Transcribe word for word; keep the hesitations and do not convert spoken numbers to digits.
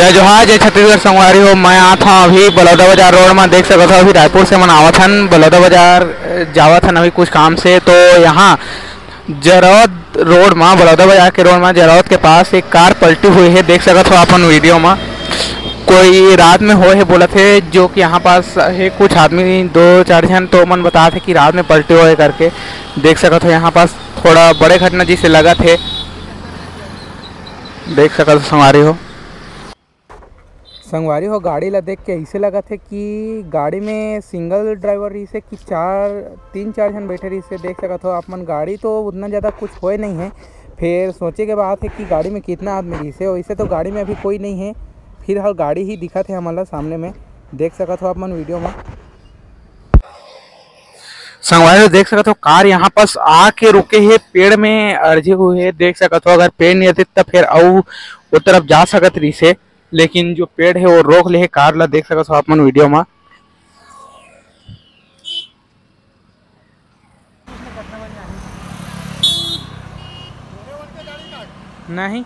जय जोहार, जय छत्तीसगढ़ संगवारी हो। मैं आत हूँ अभी बलौदा बाजार रोड में, देख सकत हो अभी रायपुर से मन आवत हन बलौदा बाजार, अ, जावत हन अभी कुछ काम से। तो यहाँ जरौद रोड में, बलौदा बाजार के रोड में जरौद के पास एक कार पलटी हुई है, देख सकत हो अपन वीडियो में। कोई रात में होए है बोलत है, जो कि यहाँ पास है कुछ आदमी दो चार झन, तो मन बतात है कि रात में पलटी होए करके। देख सकत हो यहाँ पास थोड़ा बड़े घटना जिसे लगत है, देख सकत हो संगवारी हो। संगवारी हो, गाड़ी ला देख के ऐसे लगत है कि गाड़ी में सिंगल ड्राइवर रहिसे कि चार, तीन चार झन बैठे रहिसे। देख सकत हो आप मन, गाड़ी तो उतना ज़्यादा कुछ होए नहीं है, फिर सोचे के बात है कि गाड़ी में कितना आदमी रहिसे। वैसे तो गाड़ी में अभी कोई नहीं है, फिलहाल गाड़ी ही दिखत है हमन ला सामने में, देख सकत हो आप मन वीडियो में। संगवारी हो, देख सकत हो कार यहाँ पास आके रुके है, पेड़ में अड़झे हुए है। देख सकत हो अगर पेड़ नहीं रहते तब फिर अउ वो तरफ जा सकत रहिसे, लेकिन जो पेड़ है वो रोक ले है कार ला, देख सकत हो आप मन वीडियो में। नहीं।